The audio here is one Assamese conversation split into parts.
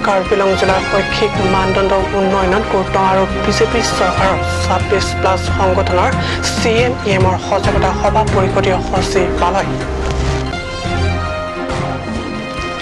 কাৰ্বি আংলং জিলাৰ শৈক্ষিক মানদণ্ড উন্নয়নত গুৰুত্ব আৰু বিজেপি চৰকাৰৰ 26+ সংগঠনৰ চিএমইএমৰ সজাগতা সভা পৰিষদীয় সচিবালয়।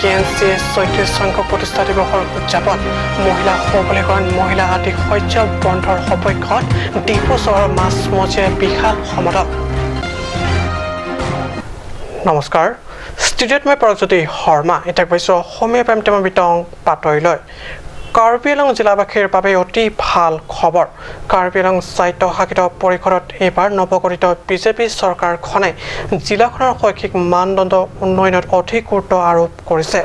কেএনচিএ 36 সংখ্যক প্ৰতিষ্ঠা দিৱসৰ উদযাপন। মহিলা সবলীকৰণ, মহিলা আদি শস্য বন্ধৰ সপক্ষত ডিফু চহৰৰ মাজমজিয়াৰ বিশাল সমদল। নমস্কাৰ, ষ্টুডিঅ'ত মই পৰজ্যোতি শৰ্মা। এতিয়া কৈছোঁ অসমীয়া প্ৰাইম টাইমৰ বিতং বাতৰিলৈ। কাৰ্বি আংলং জিলাবাসীৰ বাবে অতি ভাল খবৰ। কাৰ্বি আংলং স্বায়ত্তশাসিত পৰিষদত এইবাৰ নৱগঠিত বিজেপি চৰকাৰখনে জিলাখনৰ শৈক্ষিক মানদণ্ড উন্নয়নত অধিক গুৰুত্ব আৰোপ কৰিছে।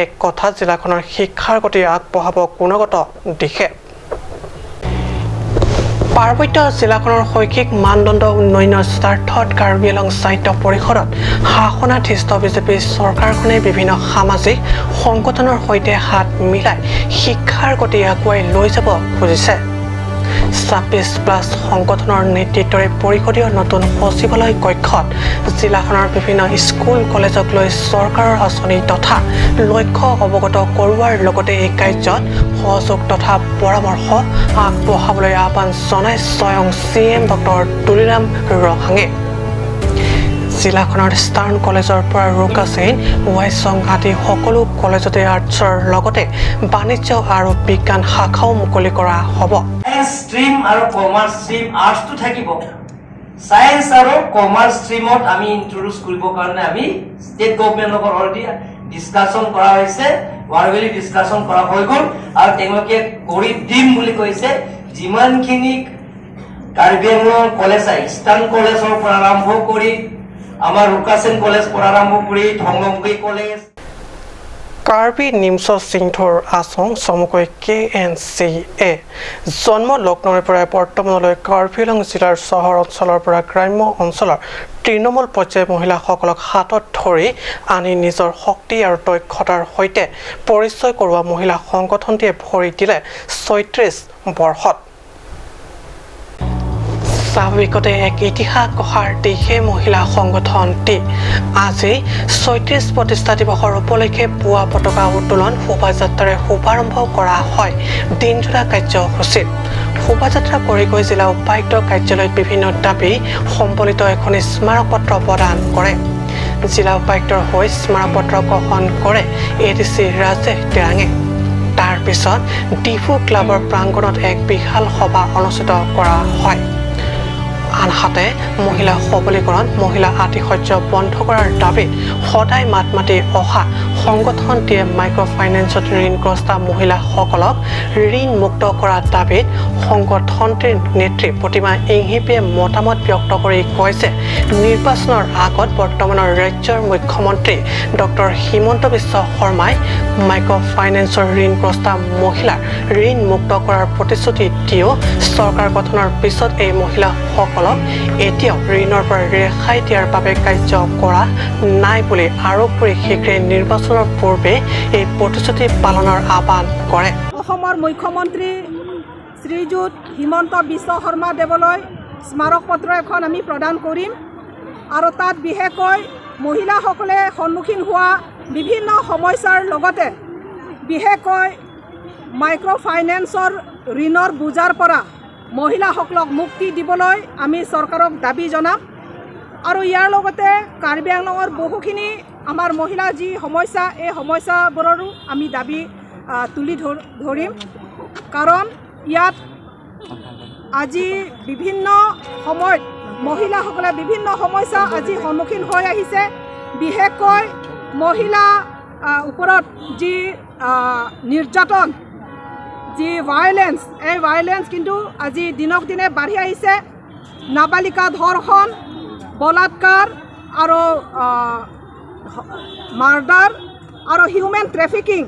এক কথাত জিলাখনৰ শিক্ষাৰ গতি আগবঢ়াব গুণগত দিশে। পাৰ্বত্য জিলাখনৰ শৈক্ষিক মানদণ্ড উন্নয়নৰ স্বাৰ্থত কাৰ্বি আংলং স্বায়ত্ত পৰিষদত শাসনাধিষ্ঠ বিজেপি চৰকাৰখনে বিভিন্ন সামাজিক সংগঠনৰ সৈতে হাত মিলাই শিক্ষাৰ গতি আগুৱাই লৈ যাব খুজিছে। 26+ সংগঠনৰ নেতৃত্বৰে পৰিষদীয় নতুন সচিবালয় কক্ষত জিলাখনৰ বিভিন্ন স্কুল কলেজক লৈ চৰকাৰৰ আঁচনি তথা লক্ষ্য অৱগত কৰোৱাৰ লগতে এই কাৰ্যত সহযোগ তথা পৰামৰ্শ আগবঢ়াবলৈ আহ্বান জনাই স্বয়ং চিএম ডক্টৰ তুলিৰাম ৰংহাঙে। জিলাখনৰ ইষ্টাৰ্ণ কলেজৰ পৰা ৰুকাচেইন, ৱাইচং আদি সকলো কলেজতে আৰ্টছৰ লগতে বাণিজ্য আৰু বিজ্ঞান শাখাও মুকলি কৰা হ'ব। চায়েন্স ষ্ট্ৰীম আৰু কমাৰ্চ ষ্ট্ৰীম, আৰ্টছটো থাকিব। চায়েন্স আৰু কমাৰ্চ ষ্ট্ৰীমত আমি ইন্ট্ৰডিউচ কৰিবৰ কাৰণে আমি ষ্টেট গভমেণ্টৰ লগত অলৰেডি ডিছকাশ্যন কৰা হৈছে, ভাৰ্বেলি ডিছকাশ্যন কৰা হৈ গ'ল আৰু তেওঁলোকে কৰি দিম বুলি কৈছে। যিমানখিনি কাৰ্বি আংলং কলেজ আছে, ইষ্টাৰ্ণ কলেজৰ পৰা আৰম্ভ কৰি আমাৰ ৰুকাচেন কলেজ পৰা আৰম্ভ কৰি থংলংগুই কলেজ। কাৰ্বি নিমছ সিংথৰ আচং চমুকৈ কেএনচিএ জন্ম লগ্নৰে পৰাই বৰ্তমানলৈ কাৰ্বি আংলং জিলাৰ চহৰ অঞ্চলৰ পৰা গ্ৰাম্য অঞ্চলৰ তৃণমূল পৰ্যায়ৰ মহিলাসকলক হাতত ধৰি আনি নিজৰ শক্তি আৰু দক্ষতাৰ সৈতে পৰিচয় কৰোৱা মহিলা সংগঠনটিয়ে ভৰি দিলে 36 বৰ্ষত। স্বাভাৱিকতে এক ইতিহাস গঢ়াৰ দিশে মহিলা সংগঠনটি। আজি 36 প্ৰতিষ্ঠা দিৱসৰ উপলক্ষে পুৱা পতাকা উত্তোলন, শোভাযাত্ৰাৰে শুভাৰম্ভ কৰা হয় দিনজোৰা কাৰ্যসূচীত। শোভাযাত্ৰা কৰি গৈ জিলা উপায়ুক্তৰ কাৰ্যালয়ত বিভিন্ন দাবী সম্বলিত এখন স্মাৰকপত্ৰ প্ৰদান কৰে। জিলা উপায়ুক্তৰ হৈ স্মাৰকপত্ৰ গ্ৰহণ কৰে এডিচি ৰাজেশ টেৰাঙে। তাৰ পিছত ডিফু ক্লাবৰ প্ৰাংগণত এক বিশাল সভা অনুষ্ঠিত কৰা হয়। আনহাতে মহিলা সবলীকৰণ, মহিলা আতিশয্য বন্ধ কৰাৰ দাবীত সদায় মাত মাতি অহা সংগঠনটিয়ে মাইক্ৰ' ফাইনেন্সত ঋণগ্ৰস্তা মহিলাসকলক ঋণ মুক্ত কৰাৰ দাবীত সংগঠনটিৰ নেত্ৰী প্ৰতিমা ইংহিপিয়ে মতামত ব্যক্ত কৰি কয় যে নিৰ্বাচনৰ আগত বৰ্তমানৰ ৰাজ্যৰ মুখ্যমন্ত্ৰী ডক্টৰ হিমন্ত বিশ্ব শৰ্মাই মাইক্ৰ' ফাইনেন্সৰ ঋণগ্ৰস্তা মহিলাৰ ঋণ মুক্ত কৰাৰ প্ৰতিশ্ৰুতি দিও চৰকাৰ গঠনৰ পিছত এই মহিলাসকলক এতিয়াও ঋণৰ পৰা ৰেহাই দিয়াৰ বাবে কাৰ্য কৰা নাই বুলি আৰোপ কৰি শীঘ্ৰে নিৰ্বাচনৰ পূৰ্বে এই প্ৰতিশ্ৰুতি পালনৰ আহ্বান কৰে। অসমৰ মুখ্যমন্ত্ৰী শ্ৰীযুত হিমন্ত বিশ্ব শৰ্মা দেৱলৈ স্মাৰকপত্ৰ এখন আমি প্ৰদান কৰিম আৰু তাত বিশেষকৈ মহিলাসকলে সন্মুখীন হোৱা বিভিন্ন সমস্যাৰ লগতে বিশেষকৈ মাইক্ৰ' ফাইনেন্সৰ ঋণৰ বোজাৰ পৰা মহিলাসকলক মুক্তি দিবলৈ আমি চৰকাৰক দাবী জনাম। আৰু ইয়াৰ লগতে কাৰ্বি আংলঙৰ বহুখিনি আমাৰ মহিলা যি সমস্যা, এই সমস্যাবোৰৰো আমি দাবী তুলি ধৰিম। কাৰণ ইয়াত আজি বিভিন্ন সময়ত মহিলাসকলে বিভিন্ন সমস্যা আজি সন্মুখীন হৈ আহিছে। বিশেষকৈ মহিলা ওপৰত যি নিৰ্যাতন, যি ভায়লেঞ্চ, এই ভায়লেঞ্চ কিন্তু আজি দিনক দিনে বাঢ়ি আহিছে। নাবালিকা ধৰ্ষণ, বলাৎকাৰ আৰু মাৰ্ডাৰ আৰু হিউমেন ট্ৰেফিকিং,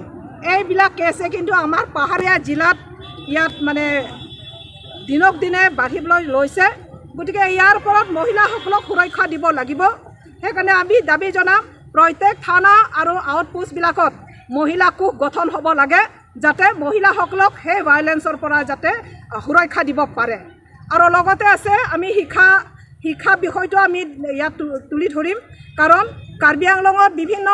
এইবিলাক কেছে কিন্তু আমাৰ পাহাৰীয়া জিলাত ইয়াত মানে দিনক দিনে বাঢ়িবলৈ লৈছে। গতিকে ইয়াৰ ওপৰত মহিলাসকলক সুৰক্ষা দিব লাগিব। সেইকাৰণে আমি দাবী জনাম, প্ৰত্যেক থানা আৰু আউটপোষ্টবিলাকত মহিলা কোষ গঠন হ'ব লাগে, যাতে মহিলাসকলক সেই ভায়লেঞ্চৰ পৰা যাতে সুৰক্ষা দিব পাৰে। আৰু লগতে আছে আমি শিক্ষা বিষয়টো আমি ইয়াত তুলি ধৰিম। কাৰণ কাৰ্বি আংলঙত বিভিন্ন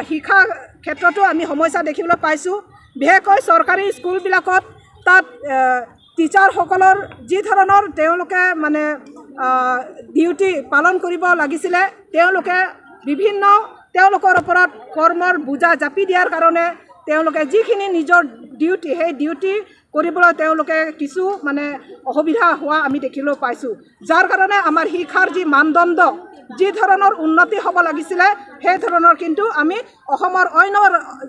শিক্ষা ক্ষেত্ৰতো আমি সমস্যা দেখিবলৈ পাইছোঁ। বিশেষকৈ চৰকাৰী স্কুলবিলাকত তাত টিচাৰসকলৰ যি ধৰণৰ তেওঁলোকে মানে ডিউটি পালন কৰিব লাগিছিলে, তেওঁলোকে বিভিন্ন তেওঁলোকৰ ওপৰত কৰ্মৰ বোজা জাপি দিয়াৰ কাৰণে তেওঁলোকে যিখিনি নিজৰ ডিউটি, সেই ডিউটি কৰিবলৈ তেওঁলোকে কিছু মানে অসুবিধা হোৱা আমি দেখিবলৈ পাইছোঁ। যাৰ কাৰণে আমাৰ শিক্ষাৰ যি মানদণ্ড, যি ধৰণৰ উন্নতি হ'ব লাগিছিলে, সেই ধৰণৰ কিন্তু আমি অসমৰ অন্য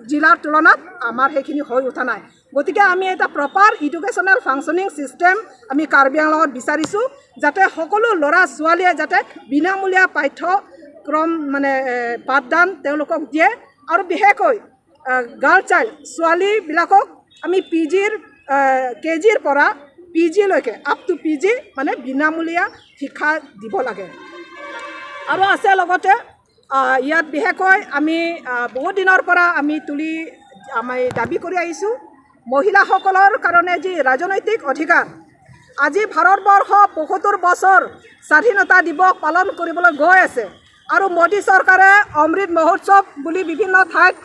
জিলাৰ তুলনাত আমাৰ সেইখিনি হৈ উঠা নাই। গতিকে আমি এটা প্ৰপাৰ এডুকেশ্যনেল ফাংচনিং ছিষ্টেম আমি কাৰ্বি আংলঙত বিচাৰিছোঁ, যাতে সকলো ল'ৰা ছোৱালীয়ে যাতে বিনামূলীয়া পাঠ্যক্ৰম মানে পাঠদান তেওঁলোকক দিয়ে। আৰু বিশেষকৈ গাৰ্ল চাইল্ড ছোৱালীবিলাকক আমি পি জিৰ কে জিৰ পৰা পি জিলৈকে আপ টু পি জি মানে বিনামূলীয়া শিক্ষা দিব লাগে। আৰু আছে লগতে ইয়াত বিশেষকৈ আমি বহুত দিনৰ পৰা আমি তুলি আমি দাবী কৰি আহিছোঁ মহিলাসকলৰ কাৰণে যি ৰাজনৈতিক অধিকাৰ। আজি ভাৰতবৰ্ষ 75 বছৰ স্বাধীনতা দিৱস পালন কৰিবলৈ গৈ আছে আৰু মোদী চৰকাৰে অমৃত মহোৎসৱ বুলি বিভিন্ন ঠাইত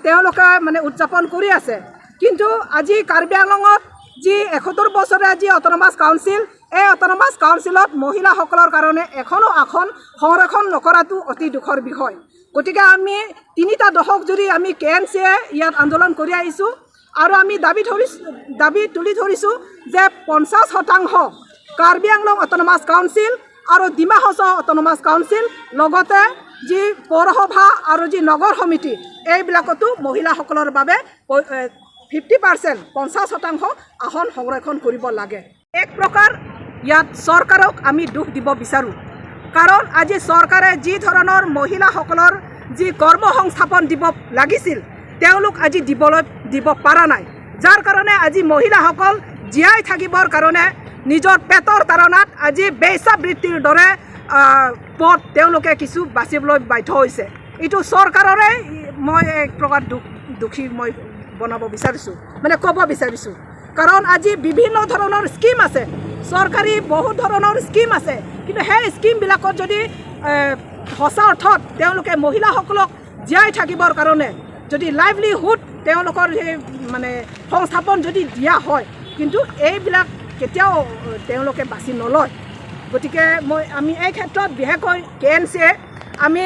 তেওঁলোকে মানে উদযাপন কৰি আছে। কিন্তু আজি কাৰ্বি আংলঙত যি 71 বছৰীয়া যি অট'নমাছ কাউন্সিল, এই অট'নমাছ কাউন্সিলত মহিলাসকলৰ কাৰণে এখনো আসন সংৰক্ষণ নকৰাটো অতি দুখৰ বিষয়। গতিকে আমি 3টা দশক জুৰি আমি কে এন চিয়ে ইয়াত আন্দোলন কৰি আহিছোঁ আৰু আমি দাবী তুলি ধৰিছোঁ যে 50% কাৰ্বি আংলং অট'নমাছ কাউন্সিল আৰু ডিমা হাছাও অট'নমাছ কাউন্সিল, লগতে যি পৌৰসভা আৰু যি নগৰ সমিতি, এইবিলাকতো মহিলাসকলৰ বাবে 50% 50% আসন সংৰক্ষণ কৰিব লাগে। এক প্ৰকাৰ ইয়াত চৰকাৰক আমি দোষ দিব বিচাৰোঁ, কাৰণ আজি চৰকাৰে যি ধৰণৰ মহিলাসকলৰ যি কৰ্মসংস্থাপন দিব লাগিছিল, তেওঁলোক আজি দিব পৰা নাই। যাৰ কাৰণে আজি মহিলাসকল জীয়াই থাকিবৰ কাৰণে নিজৰ পেটৰ তাৰণাত আজি বেচাবৃত্তিৰ দৰে পথ তেওঁলোকে কিছু বাচিবলৈ বাধ্য হৈছে। এইটো চৰকাৰৰে মই এক প্ৰকাৰ দুখী মই বনাব বিচাৰিছোঁ, মানে ক'ব বিচাৰিছোঁ। কাৰণ আজি বিভিন্ন ধৰণৰ স্কীম আছে, চৰকাৰী বহুত ধৰণৰ স্কীম আছে, কিন্তু সেই স্কীমবিলাকত যদি সঁচা অৰ্থত তেওঁলোকে মহিলাসকলক জীয়াই থাকিবৰ কাৰণে যদি লাইভলিহুড তেওঁলোকৰ সেই মানে সংস্থাপন যদি দিয়া হয়, কিন্তু এইবিলাক কেতিয়াও তেওঁলোকে বাছি নলয়। গতিকে আমি এই ক্ষেত্ৰত বিশেষকৈ কে এন চিয়ে আমি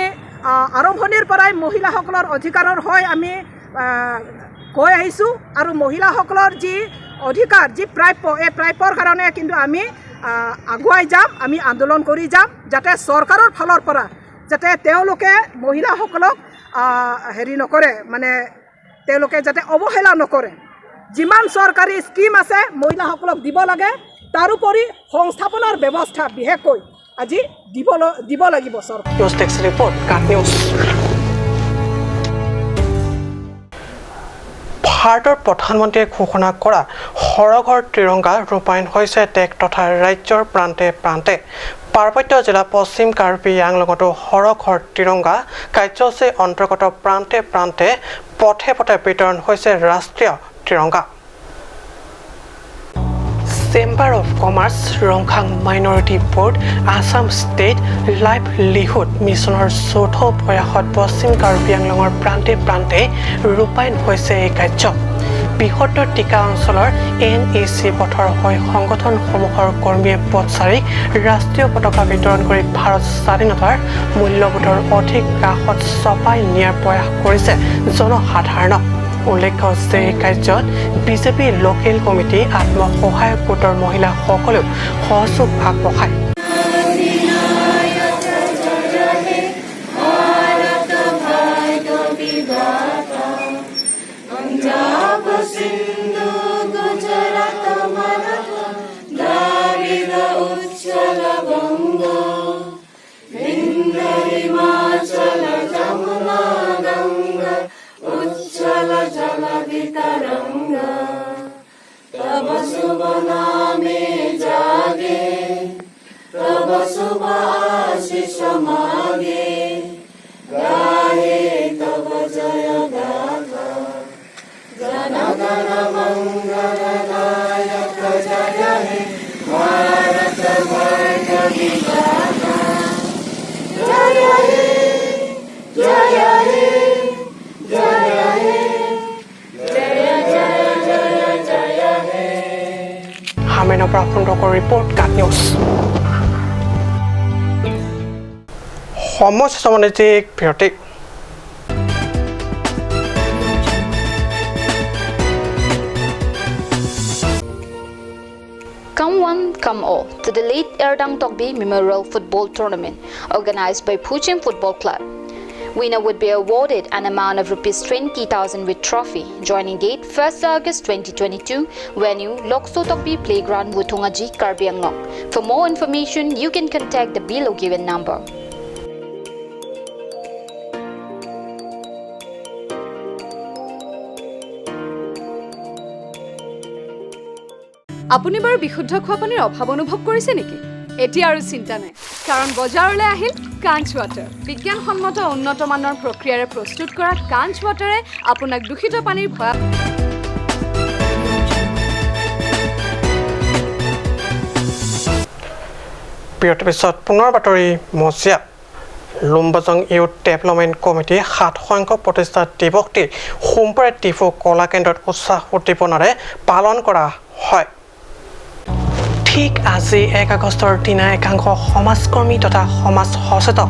আৰম্ভণিৰ পৰাই মহিলাসকলৰ অধিকাৰৰ হৈ আমি কৈ আহিছোঁ আৰু মহিলাসকলৰ যি অধিকাৰ, যি প্ৰাপ্য, এই প্ৰাপ্যৰ কাৰণে কিন্তু আমি আগুৱাই যাম, আমি আন্দোলন কৰি যাম, যাতে চৰকাৰৰ ফালৰ পৰা যাতে তেওঁলোকে মহিলাসকলক হেৰি নকৰে, মানে তেওঁলোকে যাতে অৱহেলা নকৰে। যিমান চৰকাৰী স্কীম আছে মহিলাসকলক দিব লাগে, তাৰোপৰি সংস্থাপনৰ ব্যৱস্থা বিশেষকৈ আজি দিব লাগিব চৰকাৰ। News desk report, Ghat news. ভাৰতৰ প্ৰধানমন্ত্ৰীয়ে ঘোষণা কৰা হৰ ঘৰ ত্ৰিৰংগা ৰূপায়ণ হৈছে দেশ তথা ৰাজ্যৰ প্ৰান্তে প্ৰান্তে। পাৰ্বত্য জিলা পশ্চিম কাৰ্বি আংলঙতো হৰ ঘৰ ত্ৰিৰংগা কাৰ্যসূচীৰ অন্তৰ্গত প্ৰান্তে প্ৰান্তে পথে পথে বিতৰণ হৈছে ৰাষ্ট্ৰীয় ত্ৰিৰংগা। Chamber of commerce, Ronghang minority board, Assam state livelihood মিছনৰ যৌথ প্ৰয়াসত পশ্চিম কাৰ্বি আংলঙৰ প্ৰান্তে প্ৰান্তে ৰূপায়ণ হৈছে এই কাৰ্য। বৃহত্তৰ টিকা অঞ্চলৰ এন ই চি পথৰ হৈ সংগঠনসমূহৰ কৰ্মীয়ে পথচাৰীক ৰাষ্ট্ৰীয় পতাকা বিতৰণ কৰি ভাৰত স্বাধীনতাৰ মূল্যবোধৰ অধিক কাষত চপাই নিয়াৰ প্ৰয়াস কৰিছে জনসাধাৰণক। উল্লেখ্য যে এই কাৰ্যত বিজেপি লোকেল কমিটি, আত্মসহায়ক গোটৰ মহিলাসকলেও সহযোগ আগবঢ়ায়। Jaya পৰা সুন্দৰকৰ ৰিপৰ্ট, কাট নিউজ। সমস্যা বাণিজ্যিক বিৰতি। Come one, come all to the late Erdang Tokbi Memorial Football Tournament organized by Phuchim Football Club. Winner would be awarded an amount of Rs 20,000 with trophy. Joining date 1st August 2022, venue Lokso Tokbi Playground, Wuthongaji, Karbi Anglong. For more information, you can contact the below given number. আপুনি বাৰু বিশুদ্ধ খোৱা পানীৰ অভাৱ অনুভৱ কৰিছে নেকি? এতিয়া আৰু চিন্তা নাই, কাৰণ বজাৰলৈ আহিল কাঞ্চ ৱাটাৰ। বিজ্ঞানসন্মত উন্নত মানৰ প্ৰক্ৰিয়াৰে প্ৰস্তুত কৰা কাঞ্চ ৱাটাৰে আপোনাক দূষিত পানীৰ ভয়া বিৰতিৰ পিছত পুনৰ বাতৰি মজিয়াত। লুম্বাজং ইউথ ডেভেলপমেণ্ট কমিটি 7 সংখ্যক প্ৰতিষ্ঠা দিৱসটি সোমবাৰে ডিফু কলা কেন্দ্ৰত উৎসাহ উদ্দীপনাৰে পালন কৰা হয়। ঠিক আজি 1 আগষ্টৰ দিনা একাংশ সমাজকৰ্মী তথা সমাজ সচেতক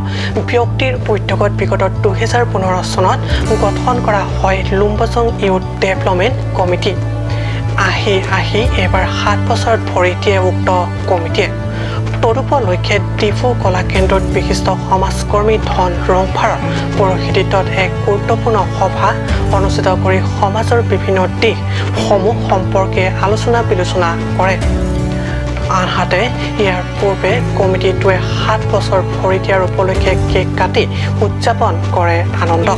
ব্যক্তিৰ উদ্যোগত বিগত 2015 চনত গঠন কৰা হয় লুম্বাজং ইউথ ডেভেলপমেণ্ট কমিটি। আহি আহি এইবাৰ 7 বছৰত ভৰি দিয়ে উক্ত কমিটিয়ে। তদুপলক্ষে ডিফু কলা কেন্দ্ৰত বিশিষ্ট সমাজকৰ্মী ধন ৰংফাৰৰ পৌৰোহিত্যত এক গুৰুত্বপূৰ্ণ সভা অনুষ্ঠিত কৰি সমাজৰ বিভিন্ন দিশসমূহ সম্পৰ্কে আলোচনা বিলোচনা কৰে। আনহাতে ইয়াৰ পূৰ্বে কমিটিটোৱে 7 বছৰ ভৰি দিয়াৰ উপলক্ষে কেক কাটি উদযাপন কৰে আনন্দ।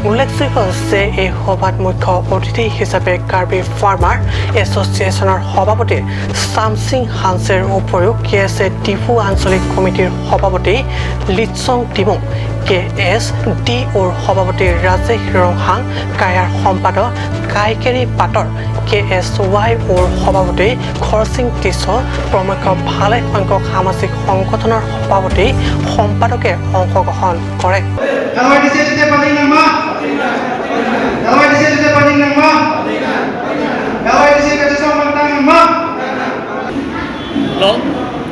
উল্লেখযোগ্য যে এই সভাত মুখ্য অতিথি হিচাপে কাৰ্বি ফাৰ্মাৰ এছ'চিয়েশ্যনৰ সভাপতি চামছিং হানছেৰ উপৰিও কে এছ এ ডিফু আঞ্চলিক কমিটিৰ সভাপতি লিটছং টিমুং, কে এছ ডি অ'ৰ সভাপতি ৰাজেশ ৰংহাং, কায়াৰ সম্পাদক কাইকেৰী পাটৰ, কে এছ ৱাই অ'ৰ সভাপতি খৰচিং টিছ প্ৰমুখ ভালে সংখ্যক সামাজিক সংগঠনৰ সভাপতি সম্পাদকে অংশগ্ৰহণ কৰে।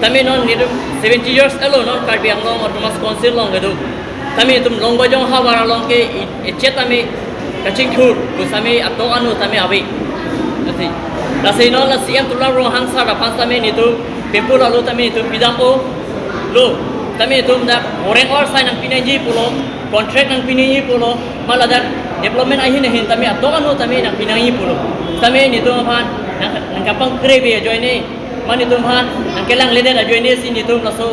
Kami non nitum 70 years elo non Karbi Anglong Autonomous Council long gedu. Kami tum Longbajong hawara long ke echet kami kaching thur kusami ato anu tami awi. Nasi. Lasi non la CM tulang rong hang sa rapan tami nitum pempul lalu tami nitum pidampo lo tami nitum dak oreng or sai nang pinanji pulo contract nang pinanji pulo maladak development ahi nahin tami ato anu tami nang pinanji pulo tami nitum aphan nang kapang krebe join mani tumhan ang kelang leden ajoine sin nitum laso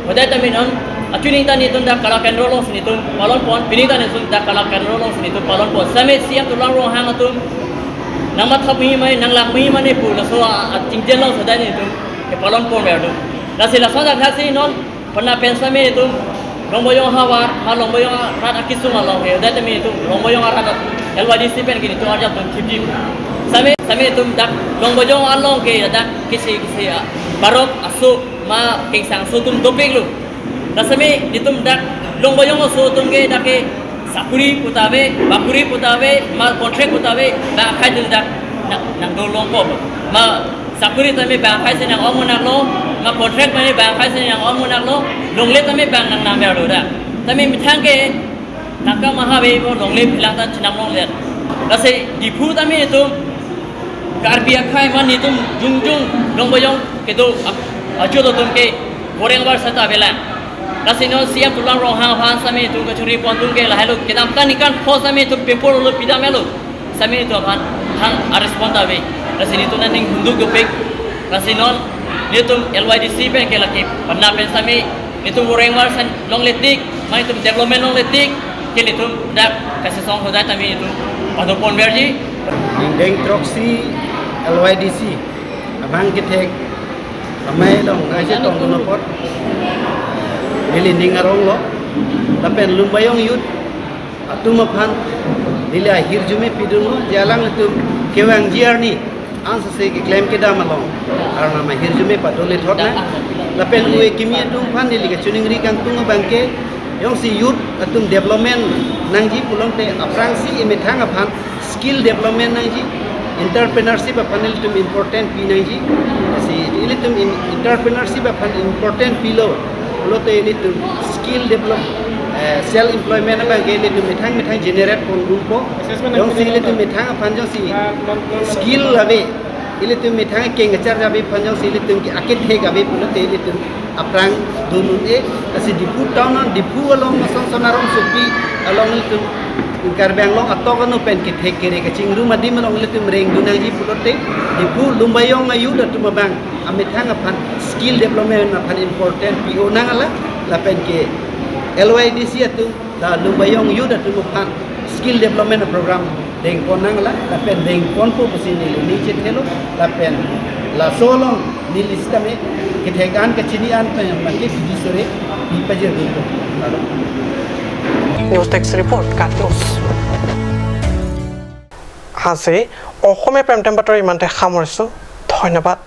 hodai tami nam achuning ta nitum da kala kendro long nitum palon pon pining ta nitum da kala kendro long nitum palon pon same siam tulang rong hang atum nama thap mi mai nang lak mi mane pu laso a chingjen long hodai nitum ke palon pon berdu lasi laso da khasi non pna pensa me nitum longboyong hawa ha longboyong rat akisu ma long he hodai tami nitum longboyong rat LYDC pen ki nitum arja tum thipji same same tum dak longbojong along ke dak kisi kisi barok asu ma kengsang su tum dopek lu rasame nitum dak longbojong su tum ke dak ke sakuri putawe bakuri putawe ma contract putawe ba khai dul dak nang do long ko ma sakuri tame ba khai se nang omunak lo ma contract mane ba khai se nang omunak lo longle tame ba nang nam ya lo dak tame mithang ke nangka mahabe bo longle philang ta chinam long le rase dipu tame tum Karbi akhai man nitum jung jung longbojong ke do acho do tum ke goreng war sata bela rasino siam tulang rong hang han same tum ke churi pon tum ke lahelo ke dam ta nikan kho same tum pepor lo pida melo same tum han hang a respond ave rasini tum ning hundu go pek rasino nitum LYDC pen ke lake panna pen same nitum goreng war san long letik mai tum development long letik ke nitum dak kasi song hodai tami nitum padopon berji Deng Troxy LYDC abang kitek amai long aje tong dunopot lili ningarong lo lapen lumbayong yut atum aphan lili ahir jume pidun lo jalang itu kewang jiar ni ansa se ki claim ke dam along karena ma hir jume patole thot na lapen uwe kimie tum phan lili ke chuning ri kang tung bangke yong si yut atum development nangji pulong te aprang si ime thang aphan skill development nangji Entrepreneurship aphan ilitum important pi nang ji si ilitum entrepreneurship aphan important pi lo ulote ilitum skill develop, self employment ba ge ilitum mithang mithang generate kon dun po jong si ilitum mithang aphan jong si skill labe ilitum mithang keng char jabe phan jong si ilitum ki akit the gabe pulote ilitum aprang dunun e asi Diphu town on Diphu along masong sonarom supi along ilitum Karbi Anglong atok anu pen ke thek kere ke chingru madim along ilitum reng dunang ji pulote Diphu Lumbayong ayu da tumabang amithang aphan skill development aphan important PO nang ala la pen ke LYDC atu da Lumbayong yu da tumaphan skill development program deng pon nang la la pen deng pon po pusin ni ni che thelo la pen la solong ni listame ke thekan ke chini an pen ma ke piji sore pi pajer dun ko. News desk report, cut news. আজি অসমীয়া প্ৰেম টাইম বাতৰি ইমানতে সামৰিছোঁ। ধন্যবাদ।